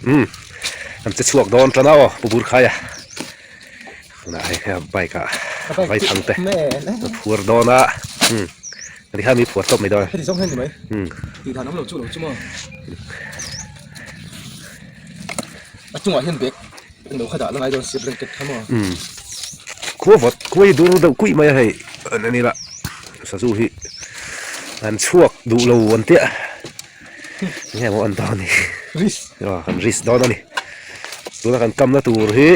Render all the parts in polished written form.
Umm an che chhuak dawn tan a aw Pu Burkhaia tunah hei a bike ah vai thang te a phur dawn a umm ti khan mi phuar tawp mai dawn a umm umm khua vawt khua hi dur deuh kuih mai a hei an ni la sazu hi an chhuak duh lo an tia. Enge maw an dawn ni risk aw kan risk dawn a ni tuna kan kamna tur hi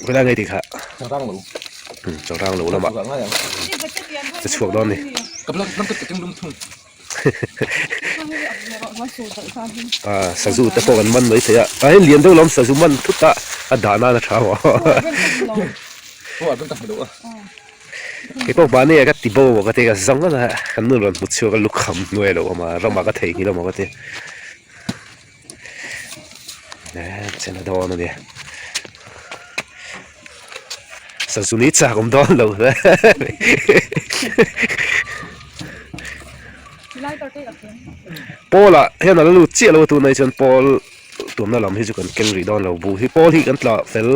khawilai nge tih kha Chawrang lo umm chawrang lo lamah che chhuak dawn a ni ah sazu te pawh kan man mai thei a ah hei lian deuh lawm sazu man thut a a dah nan a tha maw. Kei pawh mahni ah ka ti bo ka ti ka zang a kan nu rawn hmu chhuak a lukham hnuai lo awm a ramah ka theihnghilh awm ka ti chen a dawn a nia sazuni chak awm dawn lo pawl ah hian a la lut chiah lo a tunah hi chuan pawl tumna lam hi chu kan keng rih dawn lo buh hi pawl hi kan tla fel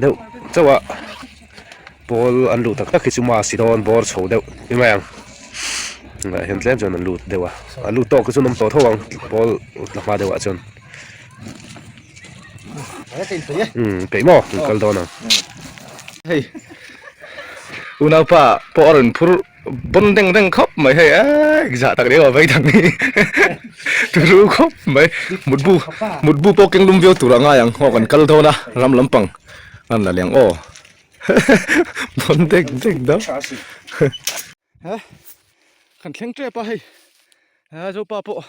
deuh chauh a. Pawl an luh tak tak hi chu mass i dawn bawr chho deuh ni mai ang tunah hian tlem chuan an lut deuh a a lut tawk te chu an awm tawh tho ang pawl la hma deuh ah chuan umm peih maw an kal dawn ang. Hei unaupa pawh a rawn phur bawn reng reng khawp mai hei eee zah tak reng a vei tak ni turu khawp mai mutbu mutbu pawh keng lum viau tur a ngai ang aw kan kal dawn a ram lampang an la leng aw. Bawn dek dek da. He kan thleng tep a hei he zopa pawh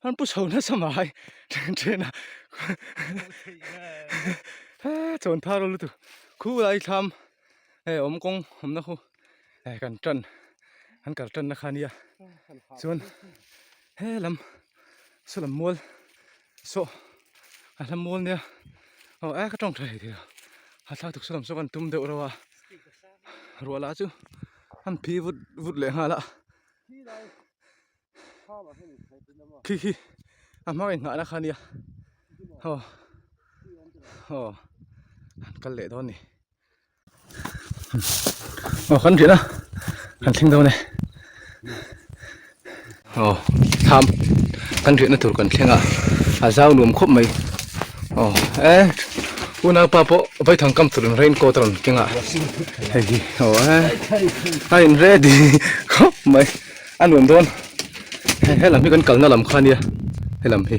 an pu chho nasa mai thleng then a he chawn thar lutuk khu lai thlam hei awm kawng awmna khu hei kan tan an kal tan na kha nia chuan he lam saw lam mual saw a hla mual nia aw e ka tawng tha thei lo a thlak tuk saw lam saw kan tum deuh reuh a ruah lah chu an phi vut vut leh nghal a khi khi a hma in nghah na kha nia aw aw an kal leh dawn a ni. Aw kan riah na kan thleng dawn e aw thlam kan riah na tur kan thleng a a zau nuam khawp mai aw e unaupa pawh vaithang kam turin rain coat a rawn keng a hei hi aw e a in ready khawp mai a nuam dawn hei helam hi kan kalna lam kha ania helam hi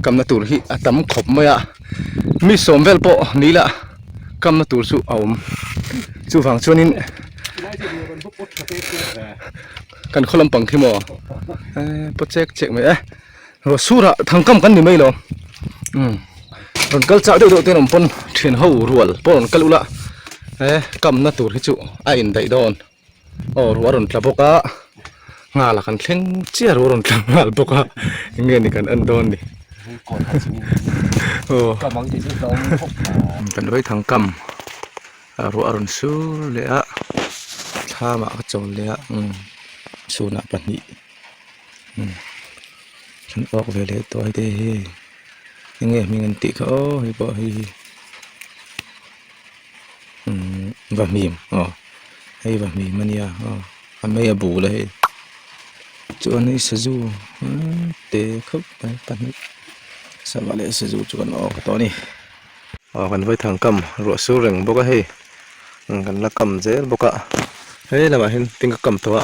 kamna tur hi a tam khawp mai a mi sawm vel pawh ni ila. Kamna tur chu a awm chuvang chuanin kan khaw lampang khi maw eh paw chek chek mai e ruah surah thangkam kan ni mai lo umm rawn kal chak deuh deuh te an awm pawn thian ho rual pawh rawn kal ula eh kamna tur hi chu a indaih dawn aw ruah a rawn tla bawk a nghal a kan thleng chiah ruah a rawn tla nghal bawk a eng nge ni kan en dawn ni aw kan vaithang kam ruah a rawn sur leh a thlam ah ka chawl leh a umm chhunah pahnih umm an awk ve leh tawh a hei te hi eng nge hming an tih kha aw hei pawh hei hi. Umm vahmim aw hei vahmim a nia aw a mei a bul a hei chuan hei sazu te khawp mai pahnih sava leh sazu chu kan awk tawh a ni aw kan vaithang kam ruah sur reng bawk a hei kan la kam zel bawk a hei lamah hian tin ka kam tawh a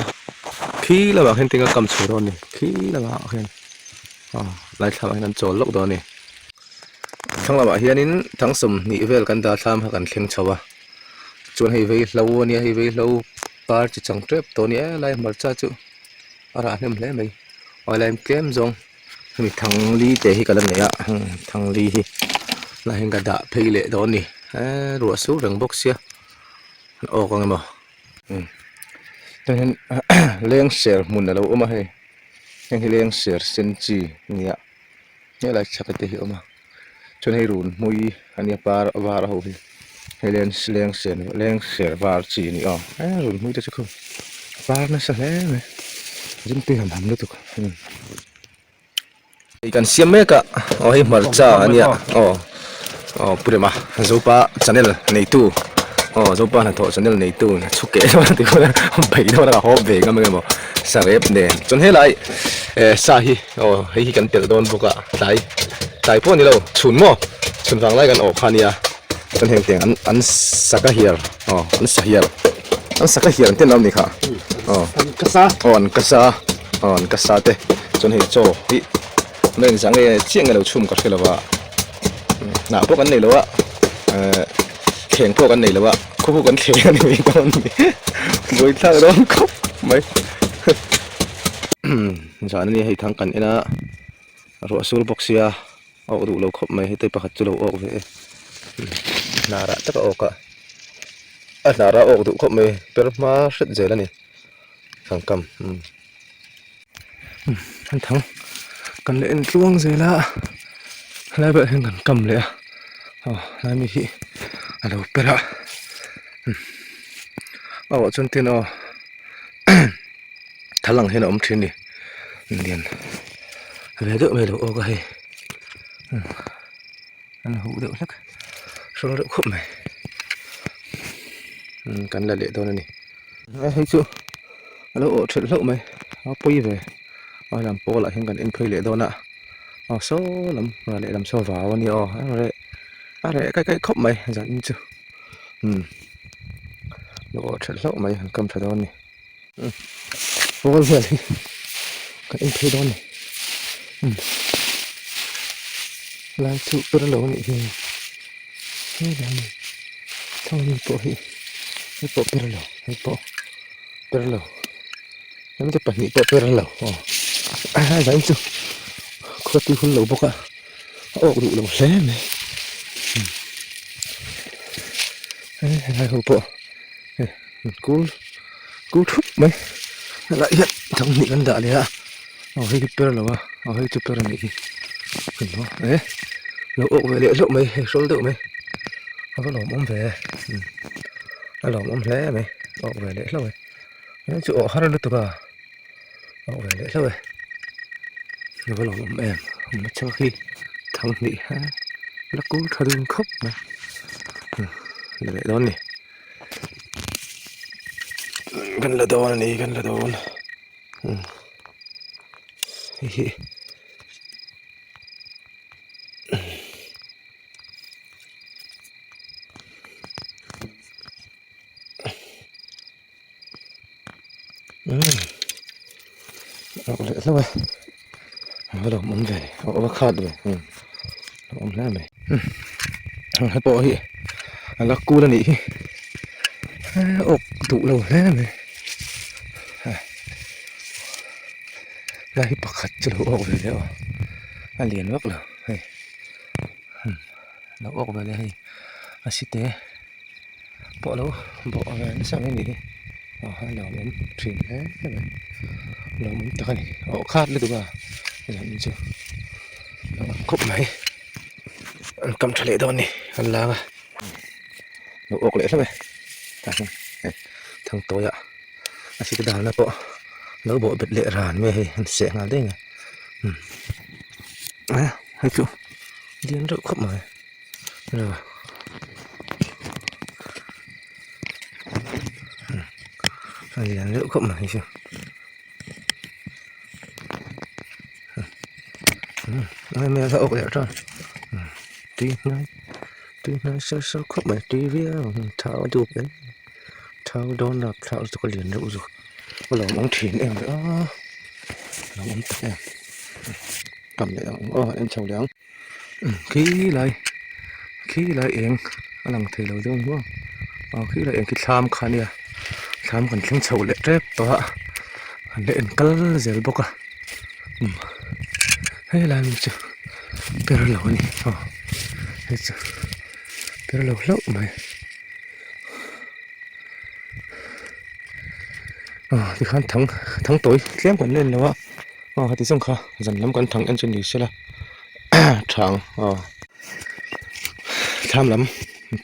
khi lamah khian tin ka kam chho dawn a ni khi lamah khian aw lai thlamah hian an chawl lawk dawn a ni. Thlang lamah hianin thang sawmhnih vel kan dah thlam kha kan thleng chho a chuan hei vei hlo a nia hei vei hlo par chi chang tep tawh a ni e lai hmarcha chu a rah hnem hle mai aw helai tlem zawng hemi thang li te hi ka la nei a thang li hi lai hian ka dah phei leh dawn a ni eee ruah sur reng bawk sia an awk ang emaw chuan hian leng ser hmun a lo awm a hei heng hi leng ser sen chi a ni a. Helai chhak te hi a awm a chuan hei run hmui a nia par var ho hi hei leng lengsen lengser var chi a ni aw he run hmui te chu khu par nasa hle mai zing tui ham ham lutuk. Kan siam mek a, aw hei hmarcha a nia, aw aw Pu Rema Zopa channel neitu aw Zopa hnathawh channel neitu chhuk keh dawn a ti dawn a bei dawn a ka haw ve ngam eng emaw sarep nen chuan helai eh sa hi aw hei hi kan telh dawn bawk a tlai tlai pawh a ni lo chhun maw chhun vang lai kan awh kha a nia chuan heng tiang an an saka hiar aw an sa hiar an saka hiar an ten a awm ni kha aw aw an kasa. Aw an ka sa te chuan hei chaw hi an rawn zah nge chiah nge lo chhum ka hre lo a hnah pawh kan nei lo a ehh thleng pawh kan nei lo a khaw pawh kan thleng a ni mai dawn a ni buaithlak dawn khawp mai zan a nia hei thang kan en a ruah sur bawk sia a awk duh lo khawp mai heti pakhat chu lo awk ve e hnarah tak a awk a a hnarah a awk duh khawp mai per hma hret zel a ni. Thangkam umm an thang kan la en tluang zel a helai bulah hian kan kam leh a aw helai mi hi a lo per a aw chuan tin aw thal ang hian a awm thin a ni lian ve deuh mai lo awk a hei an huh deuh hlek hrawl deuh khawp mai umm kan la leh dawn a ni hei chu a lo awh thelh hlauh mai a pawi ve a lam pawl ah hian kan en phei leh dawn a aw saw lam ral lehlam saw vau a nia aw a reh a reh kaih kaih khawp mai zan in chu umm lo awh thelh hlauh mai an kam tha dawn a ni umm pawl vel hi kan en phei dawn a ni umm lai chu ber lo a nih hi helai thlang pawh hi hei pawh ber lo hei pawh ber lo heng te pahnih pawh ber lo aw a zain chu khaw tui hul lo bawk a a awk duh lo hle mai umm helai ho pawh hei kul kul thup mai helai hian thawmhnih kan dah leh a aw hei hi per lo a aw hei chu per a nih hi e lo awk ve leh hlauh mai hei hrawl deuh mai a va lawmawm ve umm a lawmawm hle mai awk ve leh hlauh e hei chu awh har lutuk a awk ve leh hlauh e a va lawmawm em awmna chhuak hi thanghnih la kul tha dun khawp mai la leh dawn a ni. Kan la dawn a ni kan la dawn hei hi a awk leh hlauh e a va lawmawm ve a va khat ve a awm hle mai hei pawh hi a la kul a nih hi awk duh lo hle mai lai hi pakhat chu lo awk ve leh aw a lian vak lo hei lo awk ve leh hei a site. Pawh lo bawh ve nasa mai ni hi aw a lawmawm thin hle mai lawmawm tak a ni aw khat lutuk a zan chu lawmawm khawp mai an kam tha leh dawn a ni an lang a lo awk leh hlauh e tah hian hei thangtawi ah a sik dalna pawh lo bawh bet leh ran mai a hei an seh nghal daih mai a hei chu lian reuh khawp mai. A lian deuh khawp mai chu em em a awk leh tan tui hnai tui hnai sar sar khawp mai tui viau ang thau duk em thau dawn rap thlak lutuk a lian deuh zawk a lawmawm thin em a lawmawm tak em kam leh ang aw en chho leh ang. Khi lai khi lai eng a lang thei lo deuh nuam aw khi lai eng khi thlam kha ania thlam kan thleng chho leh tep tawh a kan la en kal zel bawk a umm helai mi chu ber lo a ni aw hei chu ber lo hlauh mai aw tikhan thang thang tawi tlem kan la en lo a. Aw heti zawng kha zan lam kan thang en chu ni sela thang aw thlam lam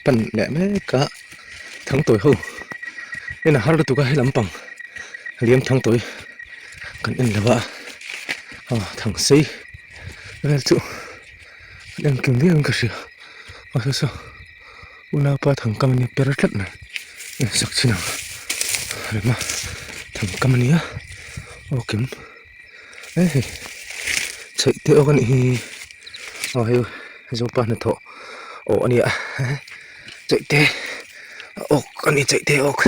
pan leh mek a thang tawi ho en a har lutuk a he lampang liam thang tawi kan en lo a aw thang sei. Vel chu engkim viau in ka hria a saw saw unaupa thangkam ania per tlat mai insak chin ang rema thangkam ania aw kim e hei chheih te awk anih hi aw hei zopa hnathawh aw ania chheih te awk ani chheih te awk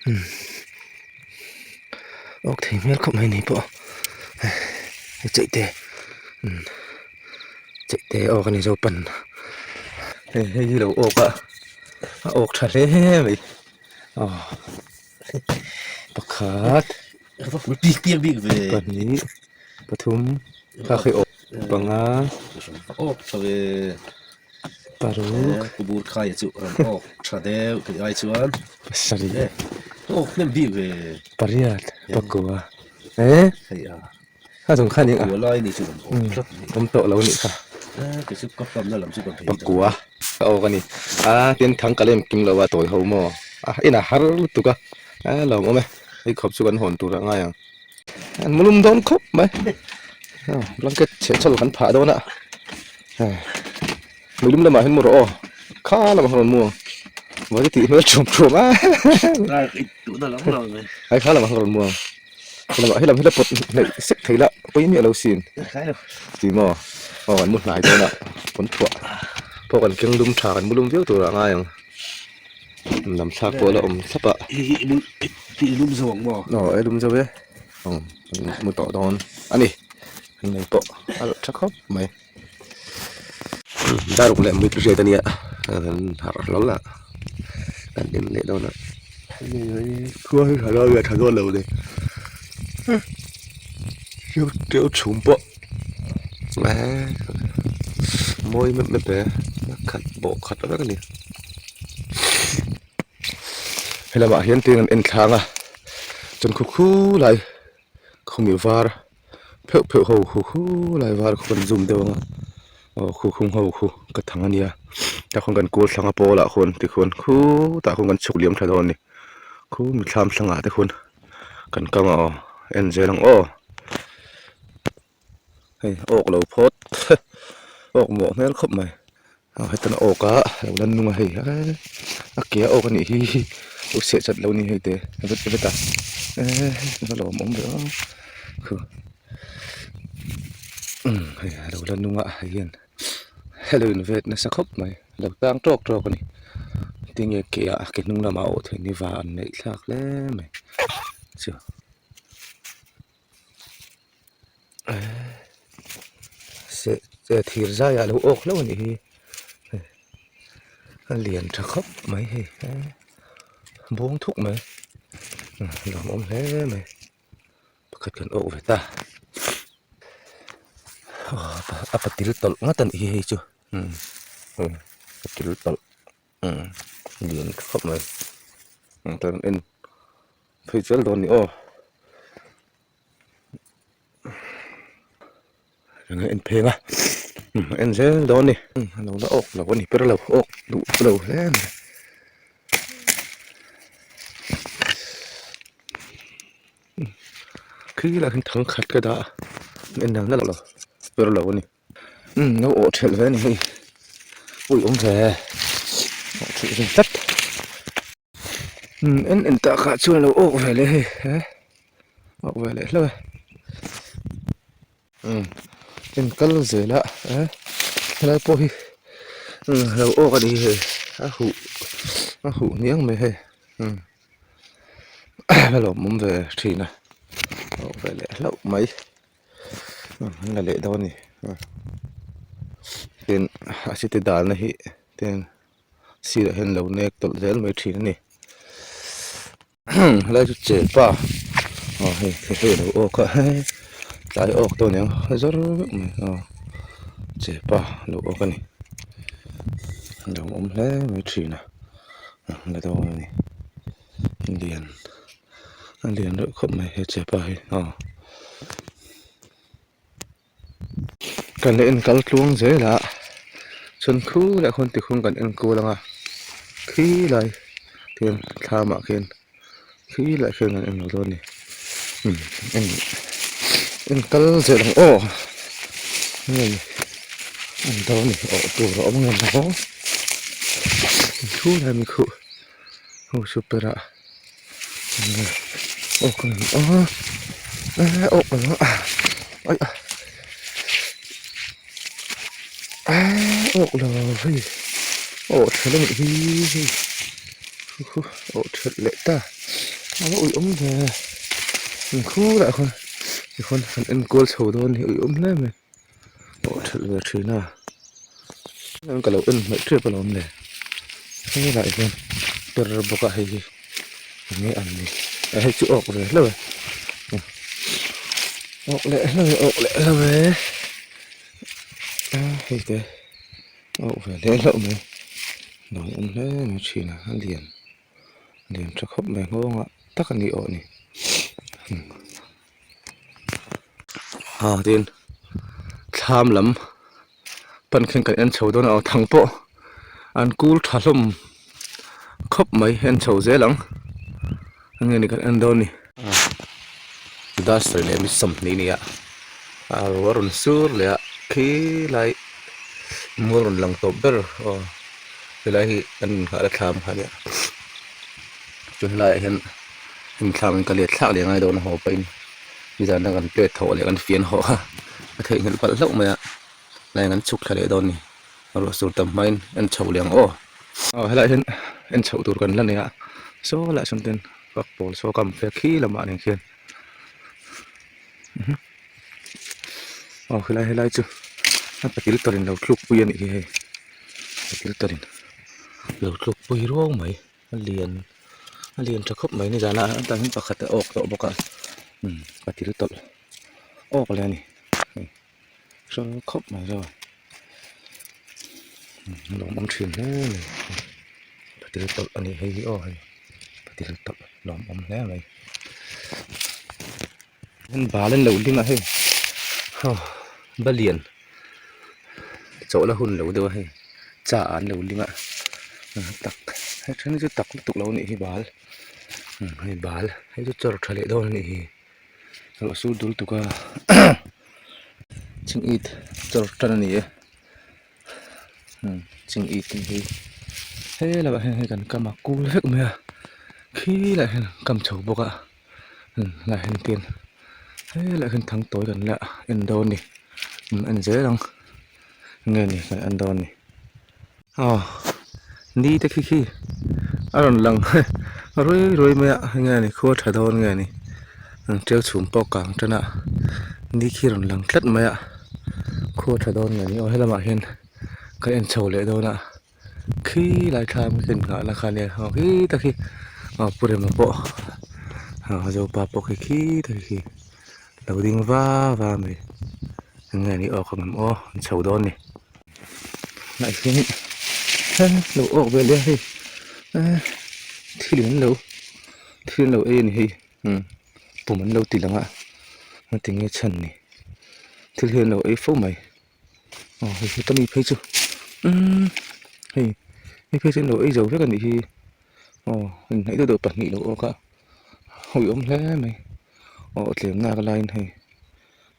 umm. Awk thei hmel khawp mai ni pawh hei cheih te umm cheih te awk a ni zo pan hei hei hi lo awk a a awk tha hle mai aw pakhat pahnih pathum kha khi awk panga paruk pasarih pariat pakua eh a chung khan eng a awm tawh lo anih kha pakua a awk a ni a tin thang ka lem kim lo a tawi ho maw a inah har lutuk a a lawm awm e hei khawp chu kan hawn tur a ngai ang. An mu lum dawn khawp mai blanket chhe chhawlh kan phah dawn a mui lum lamah hian mu rawh aw kha lamah khan rawn mu ang vawi tih hmel ṭhuam ṭhuam a ai kha lamah khan rawn mu ang helamah helam hi la pawt hnaih sek thei la pawi miah lo sin ti maw aw an mu hnai dawn a pawn thuah pawh kan keng lum tha kan mu lum viau tur ah a ngai ang. Lam thlak pawh a la awm thlap a. Hei hi i lum zo ang maw? Aw e lum zo e. Aw mu tawh dawn a ni. Hei pawh a la tha khawp mai. Daruk leh mut hriat a nia kan harh hlawl a kan en leh dawn a. Khua hi tha dawn nge tha dawn lo ni. Ṭeu chhum pawh mawi map map e khat bawh khat vek a ni. Helamah hian tin an en thlang a chuan khu khu lai khawmi var pheuh pheuh ho khu khu lai var khu kan zoom deuh ang a aw khu khung ho khu ka thang a nia tah khuan kan kul thlang a pawl ah khuan tikhuan khutah khuan kan chhuk liam tha dawn a ni khu mithlam thlangah te khuan. Kan kang a aw en zel ang aw hei awk lo phawt awk mawh hmel khawp mai aw hetan a awk a lo lan nung a hei a ke a awk a nih hi lo seh chat lo a ni hei te vet vet a eee va lawmawm ve aw khu umm hei a lo lan nung a hei hian helo in vet nasa khawp mai lo tang tawk tawk a ni tinge ke ah ke hnung lamah a awh theih ni va an neih thlak hle mai chu seh thir zai ah a lo awk hlauh a nih hi a lian tha khawp mai hei bawng thuk mai lawmawm hle mai. Pakhat kan awk ve ta a patil tawlh ngat a nih hi hei chu umm hei patil tawlh umm lian khawp mai kan en phei chial dawn a ni aw eng en pheng a en zel dawn a ni a lo la awk lo a ni ber lo awk duh lo hle mai. Khi lah hian thang khat ka dah a en dang nalh lo ber lo a ni umm lo awh thelh ve a ni hei ui awm ve awh thelh ve tlat umm en en tak ah chuan a lo awk ve leh hei he awk ve leh hlauh e umm en kal zel a eh helai pawh hi umm lo awk a ni hei a huh a huh hniang mai hei umm. A lawmawm ve thin a awk ve leh hlauh mai an la leh dawn a ni tin a city dalna hi tin sirah hian lo nek tawlh zel mai thin a ni helai chu chepa aw hei hei a lo awk a tlai awk dawn aniang a zawr vek mai aw chepa a lo awk a ni a lawmawm hle mai thin a. La dawn a ni lian a lian reuh khawp mai he chepa hi aw kan la en kal tluang zel a chuan khu leh khawn tikhung kan en kual ang a khi lai khian thlam ah khian khi lai khian kan en lo dawn a ni en en kal zel ang aw. Hei an dawn ni awh tur a awm ngei lo thu lai mi khuh ho super ah aw ka ngam a aw ka ngam a ai a awk lo hei aw tha leh hi hei hu aw that leh ta a va uih awm ve inkhur ah khawn tikhawn han enkawl chho dawn hi uih awm hle mai aw that ve thin a ka lo en hmaih tep alawm le helaiah hian per bawk a hei hi enge an ni hei chu awk ve hlauh e awk leh hlauh e awk leh hlauh e hei te awk ve hle hlauh mai lo awm hle mai thin a a lian lian tha khawp mai nghawngah tak a ni awh ni ah tin thlam lam pan khin kan en chho dawn a aw thang pawh an kul tha hlawm khawp mai en chho zel ang enge ni kan en dawn ni. Duster leh mi 20 nia a ruah rawn sur leh a khi lai mual rawn lang tawp ber aw helai hi kan inngah na thlam kha nia chuan helaiah hian hemi thlam in ka let thlak leh ngai dawn a haw pahin nizan a kan plate thawh leh kan fian hawh kha a theihnghilh palh hlauh mai a helaiah hian kan chhuk thla leh dawn a ni ruah sur tam hmain en chhoh leh ang aw. Aw helaiah hian en chhoh tur kan la nei a saw lai sawn ten Pak pawl saw kam phek khi lamah nen khian aw helai helai chu a patil tawlh in lo thluk pui a nih hi hei patil tawlh in lo thluk pui ruau mai a lian a lian tha khawp mai nizan ah tah hian pakhat a awk tawh bawk a umm patil tawlh awk leh a ni hei hre khawp mai zawk a lawmawm thin hle mai patil tawlh a nih hei hi aw hei patil tawlh lawmawm hle mai an bal an lo ding a hei aw balian chawlh a hun lo deuh a hei cha an lo ling a tak hei then chu tak lutuk lo a nih hi bal hei bal hei chu chawr tha leh dawn a nih hi. Ruah sur dul tuk a ching it chawr tan a ni e ching it tih hi he lamah hian hei kan kam a kul vek mai a khi lai hian kam chho bawk a lai hian tin he lai hian thang tawi kan la en dawn a ni en zel ang nge ni kan en dawn a ni. Aw ni te khi khi a rawn lang ruai ruai mai a enge ni khua tha dawn nge ni an tiau chhum pawh kang tan a ni khi a rawn lang tlat mai a khua tha dawn nge ni aw helamah hian kan en chho leh dawn a khi lai thlam khi kan nghah na kha nia aw khi tak hi aw pu rema pawh aw zopa pawh khi khi tak khi lo ding va va mai enge ni aw ka ngam aw an chho dawn ni. Hnah hian lo awk ve leh a hei thil an lo thil an lo ei a ni hei umm pum an lo ti lang a engtin nge chhan ni thil hi an lo ei fo mai aw hei heta mi phei chu umm hei hei phei chu an lo ei zo vek a nih hi aw inhnaih deuh deuh pahnih lo awk a hawihhawm hle mai aw tlem nak laiin hei.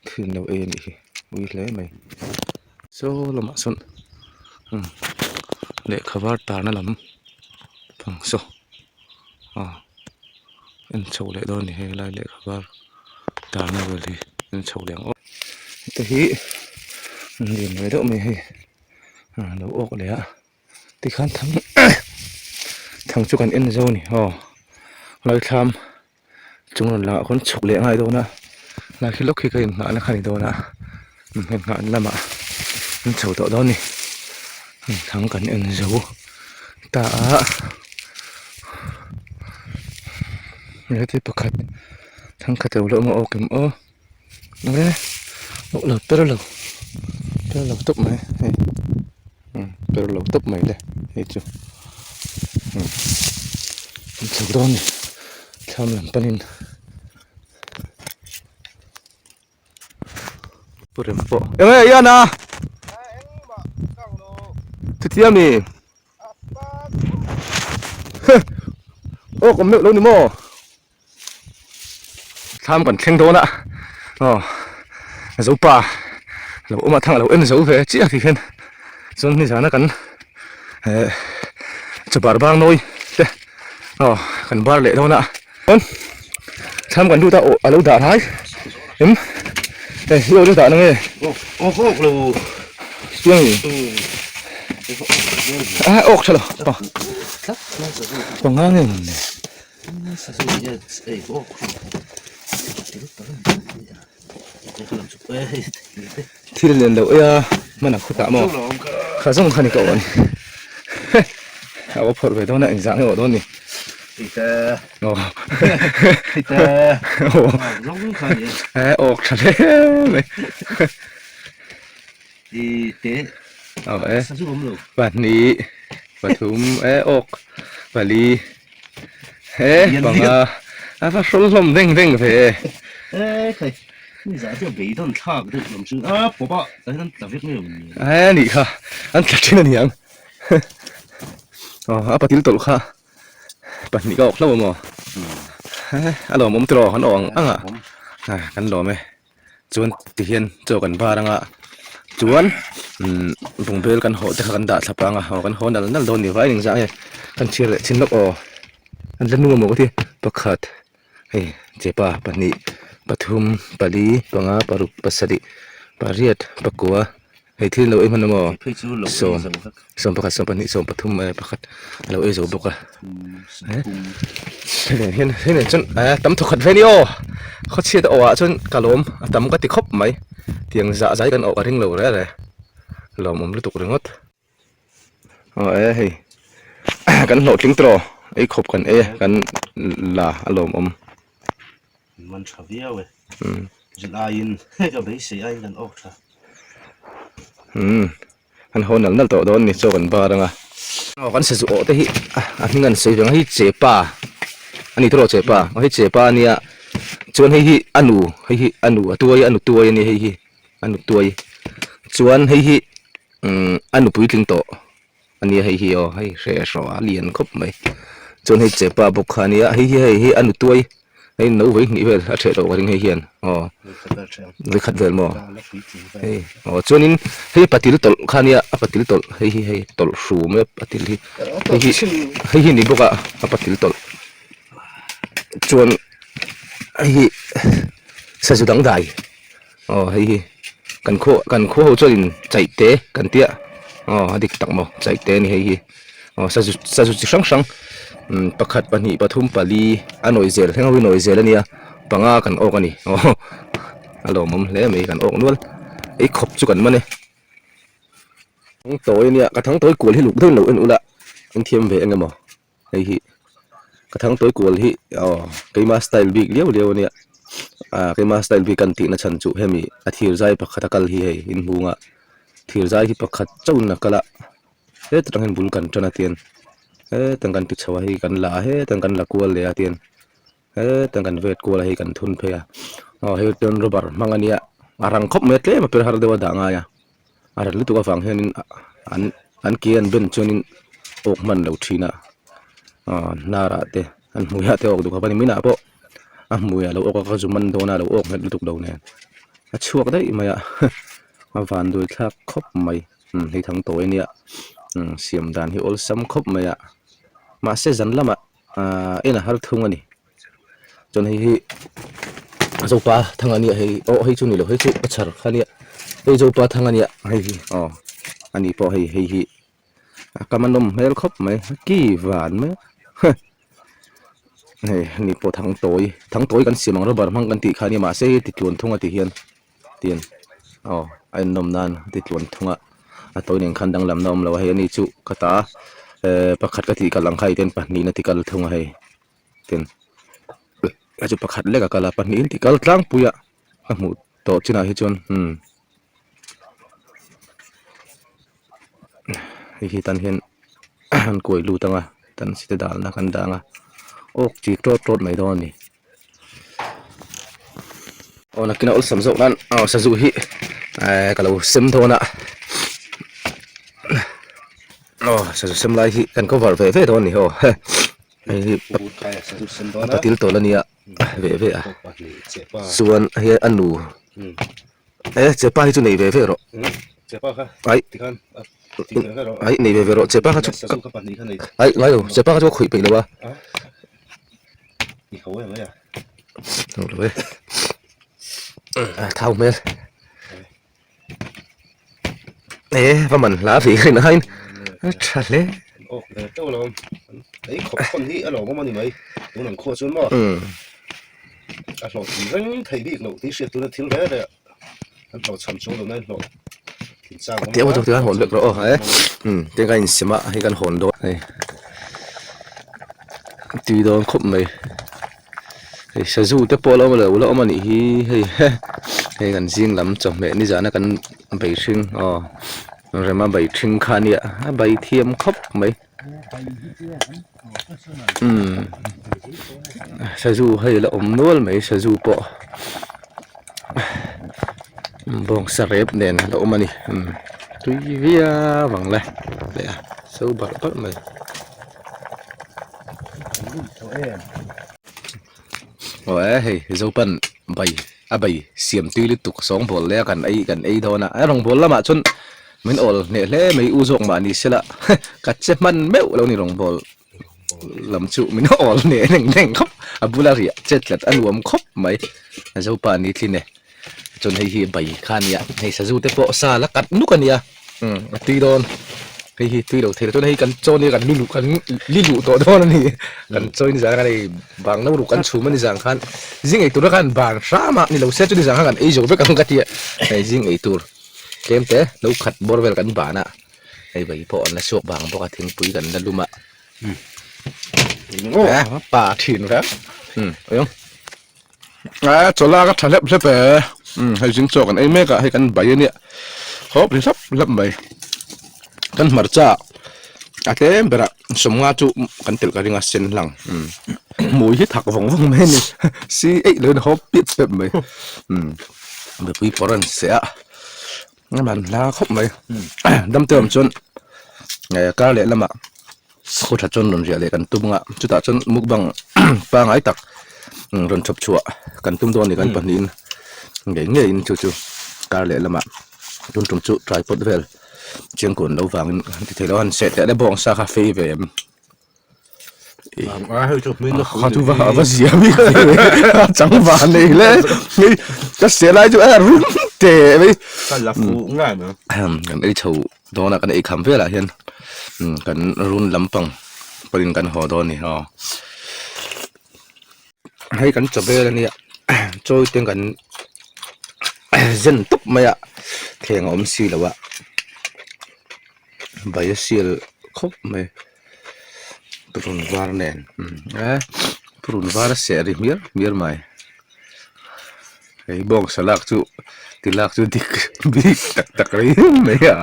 Thil lo ei a nih hi ui hle mai saw lamah sawn umm lehkha var tarna lam pang saw aw en chho leh dawn a ni hei lai lehkha var tarna vel hi en chho leh ang aw heta hi an lian ve deuh mai hei a lo awk leh a tikhan thang thang chu kan en zo a ni aw laithlam. Chung rawn langah khawn chhuk leh ngai dawn a hnai khi lawk khi ka inngah na kha a ni dawn a inngah na lamah an chho tawh dawn a ni thang kan en zo ta a heti pakhat thangkhat lo la awm a aw kim aw e awk lo per lo per lo tawp mai hei per lo tawp mai le hei chu an chho dawn a ni. Thlam lam panin pu rem pawh eng nge ian a chutia mi aw kawm meuh lo ni maw thlam kan thleng dawn a aw zopa. Lo awm a thang a lo en zo ve chiah tih hian chuan nizana kan eh chaw bar nawi te aw kan bar leh dawn a chuan thlam kan lut a aw a lo dah hnai em hei hi aw lo dah na nge chiang ni a awk tha lo panga nge ni. Thil lian loh ei a hman a khutah maw kha zawng kha ni ka awh a ni a aw phawrh ve dawn a engzah nge awh dawn ni aw awk tha hle mai aw e pahnih pathum e awk pali He panga a va hrawl hlawm veng veng ve e. He nih kha an tla thin a niang. Aw a patil tawlh kha pahnih ka awk hlauh a maw. He a lawmawm tiraw kan awh ang ang a kan lawm e. Chuan tihian chaw kan bar anga chuan umm bungbel kan hawh te kha kan dah thlap anga aw kan haw nal nal dawn ni vai eng zah nge kan chhiar leh chin lawk aw an la nung amaw ka ti pakhat hei chepa pahnih pathum pali panga paruk pasarih pariat pakua hei thil lo ei hman amaw sawm sawm pakhat sawm pahnih sawm pathum eh pakhat a lo ei zo bawk a hei nen hian hei nen chuan eh tam thawkhat ve a ni aw khawchhiat a awh ah chuan ka lawm a tam ka ti khawp mai tiang zah zai kan awh ka ring lo reh reh lawmawm lutuk ringawt aw e hei kan hlawhtling tawh ei khawp kan ei a kan la a lawmawm. Man tha viau e. Zin aiin ka beisei aiin kan awk tha. Umm an haw nal nal tawh dawn ni chaw kan bar anga. Aw kan sazu awh te hi a hming an sawi vang a hei chepa a ni tawh chepa aw hei chepa a nia chuan hei hi a nu hei hi a nu a tuai a nu tuai a ni hei hi a nu tuai chuan hei hi umm a nu puitling tawh. A nia hei hi aw hei hre hraw a lian khawp mai chuan hei chepa bawk kha a nia hei hi hei hi a nu tuai hei no vawi hnih vel a ṭheh tawh ka ring hei hian aw vawi khat vel maw hei aw chuanin hei patil tawlh kha a nia a patil tawlh hei hi hei tawlh hru mai a patil hi hei hi hei hi ni bawk a a patil tawlh chuan hei hi sazu dangdai. Aw hei hi kan khaw kan khaw ho chuanin chaih te kan tia aw a dik tak maw chaih te a ni hei hi aw sazu sazu chi hrang hrang umm pakhat pahnih pathum pali a nawi zel thleng ho hi nawi zel a nia panga kan awk a ni aw a lawmawm hle mai kan awk nual ei khawp chu kan man e thang tawi a nia ka thang tawi kual hi luk deuhin lo en ula an thiam ve eng emaw. Hei hi ka thang tawi kual hi aw keima style bik liau liau ania ah keima style bik an tihna chhan chu hemi a thir zai pakhat a kal hi hei inhmunga thir zai hi pakhat chauhin a kal a heta tang hian bul kan tan a tian hetang kan ti chho a hei kan la a hetang kan la kual leh a tian hetang kan vet kual a hei kan thun phei a aw hei chuan rubber hmang ania a rang khawp mai a tlem a per har deuh a dah ngai a. A rat lutuk avang hianin an an ke an ben chuanin awk hman lo thin a aw hnarah te an hmuiah te awk duh khawp a ni minah pawh a hmuiah lo awk a ka zu man dawn a lo awk nghet lutuk lo nen a chhuak daih mai a a van duai thlak khawp mai umm hei thang tawi ania umm siam dan hi awlsam khawp mai a mahse zan lamah ahh en a har thung a ni. Chuan hei hi Zopa thang a nia hei aw hei chu ni lo hei chu ka chhar kha nia hei Zopa thang a nia hei hi aw a ni pawh hei hei hi a kam a nawm hmel khawp mai a ki van mai a hei a ni pawh thang tawi thang tawi kan siam ang rubber hmang kan tih kha a nia mahse hei ti tluan thung a ti hian tin aw a ennawm nan a ti tluan thung a a tawi nen khan danglamna a awm lo a hei a ni chu ka ta eh pakhat ka tih kalh ang kha hei ten pahnih na ti kal thung a hei. Tin, a chu pakhat lek a kal a, pahnihin tih kal tlangpui a ka hmuh tawh chinah hi chuan umm hei hi tan hian an kuai lut ang a tan site dalna kan dah ang a awk chi tawt tawt mai dawn a ni. Aw nakin a awlsam zawk nan aw sazu hi eh ka lo sem dawn a aw sazu sem lai hi kan cover ve ve dawn a ni aw. Hei hi a patil tawl a nia ve ve a chuan hei a nu E chepa hi chu nei ve ve rawh. Chepa kha Ai. Tikhan ti ve ve rawh. Ai nei ve ve rawh chepa kha chu. Sazu kha pahnih kha nei. Ai ngai lo chepa kha chu ka khawih peih lo a. I ho em mai a. Ho lo e. Thau hmel. E va man hla ve kha in hain. A tha hle. Awk ve teuh lo. Ei khawp khawn hi a lawmawm a ni mai. Tun ang khuah chuan maw. A hlawhtling reng thei bik loh tih hriat tuna thil reh reh an hlawhchham chuang lo nain hlawh tling chak awm a. Tih kan hawn vek rawh aw he. Tin kan insem a hei kan hawn dawn hei. Tui dawn khawp mai. Hei sazu te pawh a lo awm lo la awm a nih hi hei hei kan zing lam chawhmeh nizana kan bei hring aw rema bei hring kha a nia a bei thiam khawp mai. Umm sazu hei la awm nual mai sazu pawh bawngsa rep nen a la awm a ni umm tui viau ang le leh a so barh barh mai. Aw e hei Zopan bai a bai siam tui lutuk sawngbawl leh a kan ei kan ei dawn a a rawngbâwl lamah chuan min awl hneh hle mai u zawk mah ni sela ka che hman meuh lo ni rawngbâwl lam chu min awl hneh reng reng khawp a bula riah chet tlat a nuam khawp mai Zopa ni thlin e chuan hei hi bai kha a nia hei sazu te pawh sa la kat nuk a nia umm a tui dawn hei hi tui lo thei lo chuan hei kan chaw nia kan lu luh kan li luh tawh dawn a ni kan chaw in zan khan hei bang no ruk kan chhum a ni zan khan zing ei tur a khan ban hram a ni lo se chu ni zan khan kan ei zo vek ang ka ti a hei zing ei tur tlem te no khat bawr vel kan ban a hei bai pawh an la chhuak bang bawk a thingpui kan la lum a. Pa thin vek umm eng. A chaw lak a tha hlep hlep e umm hei zing chaw kan ei mek a hei kan bai ania hawp ri hlap hlap mai kan hmarcha a tlem berah sawmnga chu kan telh ka ring a sen hlang umm hmui hi thak vawng vawng mai a ni si eih lo in hawp piap piap mai umm mipui pawr an seh a a man hla khawp mai dam te awm chuan kar leh lamah. Khaw tha chuan rawn riah leh kan tum anga chutah chuan mukbang pangai tak rawn chhawp chhuah kan tum dawn a ni kan pahnihin ngei ngeiin chu chu kar leh lamah tun tum chu tripod vel chengkawn lo vangin an ti thei lo a han seh teh le bawng sa kha fei ve em kha chu va va zia bik ve chang van nei hle ka seh lai chu a rum teh mai kan ei chho. Dawnah kan ei kham velah hian kan run lampang pawhin kan haw dawn a ni aw. Hei kan chaw vel ania chawi te kan zen tawp mai a thleng a awm si lo a bai a sial khawp mai purun var nen e purun var a seh ri hmiar hmiar mai. Hei bawng salak chu ti lak chu dik bik tak tak rei mai a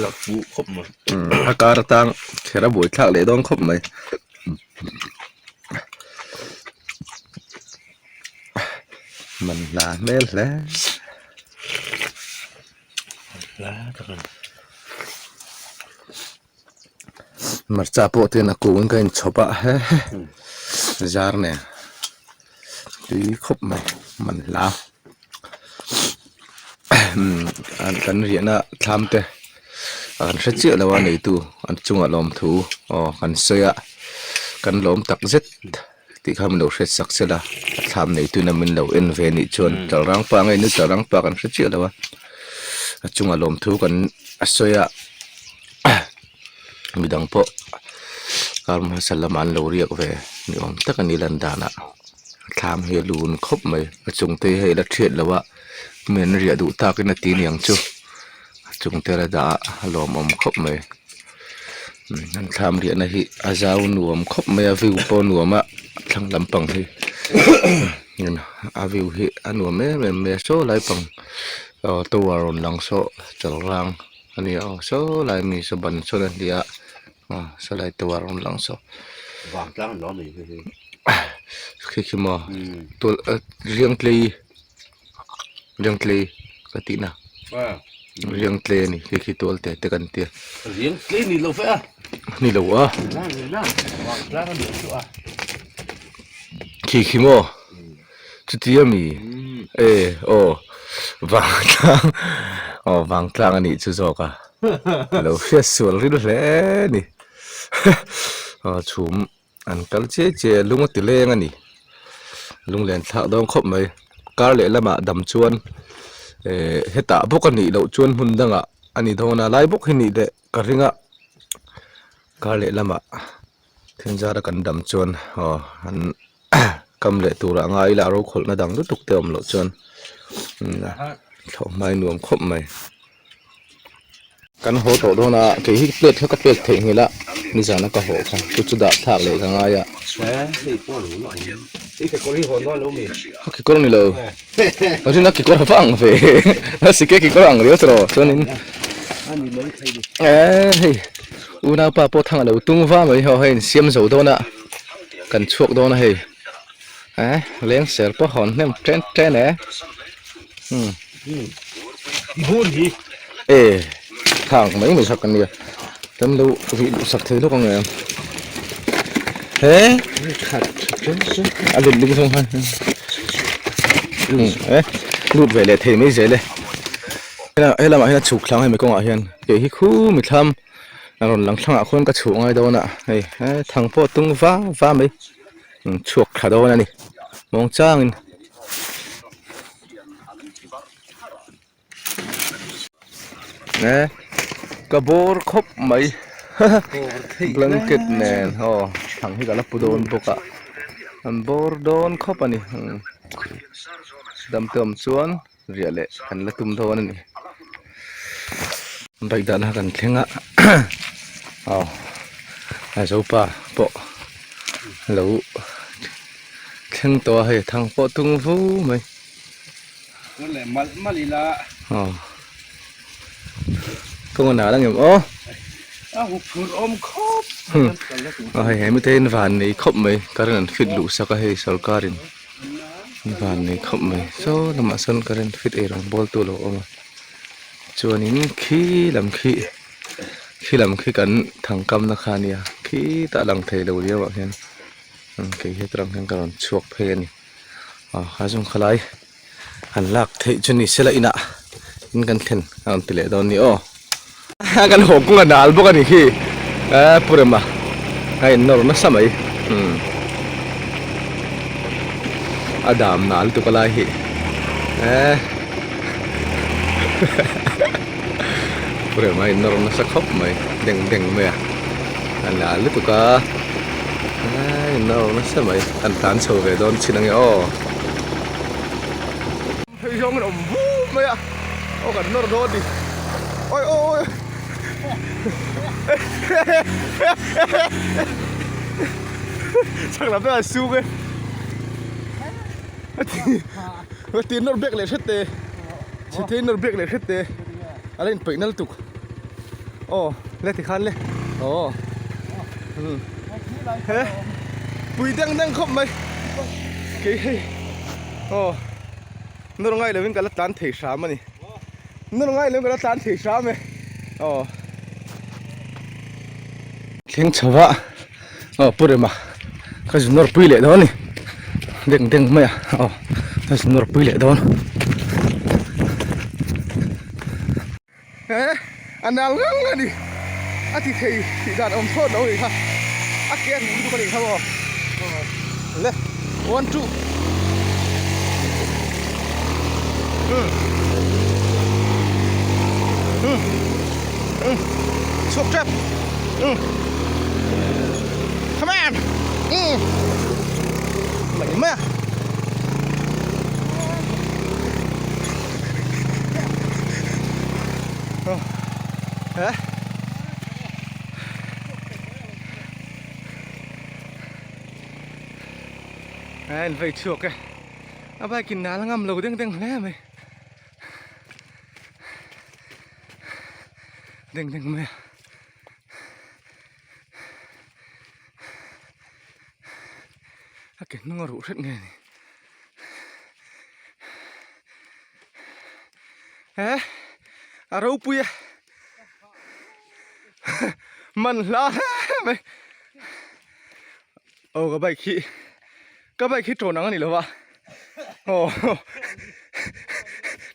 lak fuh khawp mai a kar atang kher a buai thlak leh dawn khawp mai man hla hmel hle Hmarcha pawh te a kung in ka inchhawp a he he zar nen tui khawp mai man hla kan riahna thlam te an hre chiah lo a neitu an chungah lawmthu aw kan sawi a kan lawm tak zet tih kha min lo hriat sak sel a a thlam neitu in a min lo en ve anih chuan chalrang pa nge nu chalrang pa kan hre chiah lo a a chungah lawmthu kan a sawi a midang pawh kar hmasa lamah an lo riak ve ni awm tak a ni lan danah thlam hi a lun khawp mai a chung te hi hei la thiat lo a mi an riah duh takin a ti niang chu a chung te la dah a a lawmawm khawp mai an thlam riahna hi a zau nuam khawp mai a view pawh a nuam a thlang lampang hi a view hi a nuam em em mai a saw lai pang aw tower rawn lang saw chalrang a ni a saw lai mi saw ban sawn a hliah a aw saw lai tower rawn lang saw vangtlang an lo nei khi khi khi khi maw tual riangtlei riangtlei ka tih na riangtlei a ni khi khi tual te te kan tia riangtlei ni lo ve a ni lo a khi khi maw chutia mi e aw. Vangtlang aw vangtlang a nih chu zawk a a lo hriat sual ril hle a ni aw chhum an kal chiai chiai a lung a ti leng a ni lunglen thlak dawn khawp mai kar leh lamah dam chuan eh hetah bawk a nih loh chuan hmun dangah a ni dawn a lai bawk hi nih leh ka ring a kar leh lamah thinzara kan dam chuan aw an kam leh turah a ngai ila a rokhawlhna dang lutuk te awm loh chuan thlawh hmai nuam khawp mai. Kan haw tawh dawn a kei hi plate kha ka pek theih nghilh a nizan a ka haw kha chu chu dah thlak leh ka ngai a. Ka kekawr ni lo rin a kekawr va ang ve a sike kekawr ang riau tawh chuanin hei unaupa pawh thang a lo tung va mai haw hei insiam zo dawn a. Kan chhuak dawn a hei eh leng ser pawh hawn hnem ṭen ṭen e umm e thang mai mai sak ania kan lo rih luh sak thei lawk ang em he a let ling zawng khan umm e lut ve leh thei mai zel e he lamah hian a chhuk thlang hemi kawngah hian kei hi khu mithlam. A rawn lang thlangah khuan ka chhuh ngai dawn a hei he thang pawh tung va va mai chhuak thla dawn a ni muang changin. E ka bawr khawp mai blanket nen aw thang hi ka la pu dawn bawk a an bawr dawn khawp a ni damte awm chuan. Riah leh kan la tum dawn a ni. Bike dahna kan thleng a aw Zopa pawh lo thleng tawh a hei thang pawh tung vu mai. Aw kawng a nal angem aw. Aw hei hemi te hian van nei khawp mai current an fit luh sak a hei sorkar in. Van nei khawp mai saw lamah sawn current fit ei rawng bawl tu a lo awm a chuanin khi lam khi khi lam khi kan thang kamna kha a nia khitah a lang thei lo riau ah hian kei he tarang hian ka rawn chhuak phei a ni aw a zawng khalai han lak theih chu ni sela inah in kan thlen a rawn ti leh dawn ni aw. Kan haw kung a nal bawk a ni khi eh pu Rema a in nawr nasa mai umm a dam nal lutuk a lai hi eh pu Rema a in nawr nasa khawp mai deng deng mai a a nal lutuk a eh in nawr nasa mai an tlan chho ve dawn chin ange aw. Hei zawng in awm vum mai a aw kan nawr dawn ni oi oi chak lam te a suk e a ti nawr bek leh hret te chhe thei nawr bek leh hret te a la inpeih nal tuk aw le tikhan le aw he pui deng deng khawp mai kei hei aw. Nawr ngai lovin ka la tlan thei hram a ni. Nawr ngai lovin ka la tlan thei hram e. Aw. Thleng chho a. Aw pu Rema ka zu nawr pui leh dawn a ni. Deng deng mai a. Aw ka zu nawr pui leh dawn. He a nal ngang a ni. A ti thei tih dan awm thlawt lo a nih kha. A ke a hmuh lutuk a nih kha maw. Le one two. Um um um chhuak tep um come on um mai mai a. A in vei chhuak e a bike in nal ngam lo deng deng hle mai deng deng mai a. A ke hnung a ruh hret nge ni. He a ropui a man hla hle mai aw ka bike hi ka bike hi tawn ang a ni lo va aw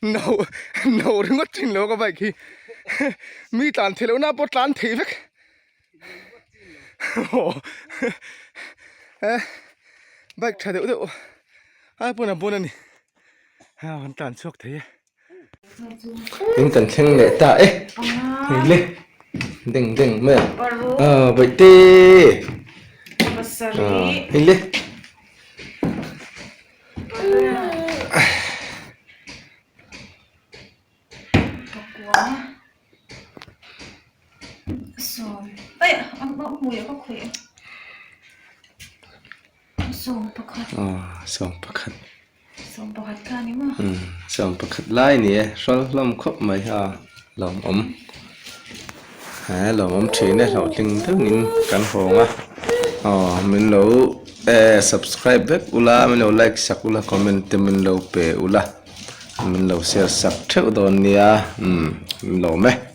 No no ringawt thin lo ka bike hi mi tlan theih lohna pawh tlan thei vek bike tha deuh deuh ai pawn a bawn a ni a kan tlan chhuak thei e. In kan thleng leh ta e hei le deng deng mai a bawihte hei le. 11 lai a ni e hrual hlawm khawp mai a lawmawm he lawmawm thin e hlawhtling deuhin kan hawng a aw min lo eh subscribe vek ula min lo like sak ula comment te min lo pe ula min lo share sak theuh dawn nia umm min lawm e.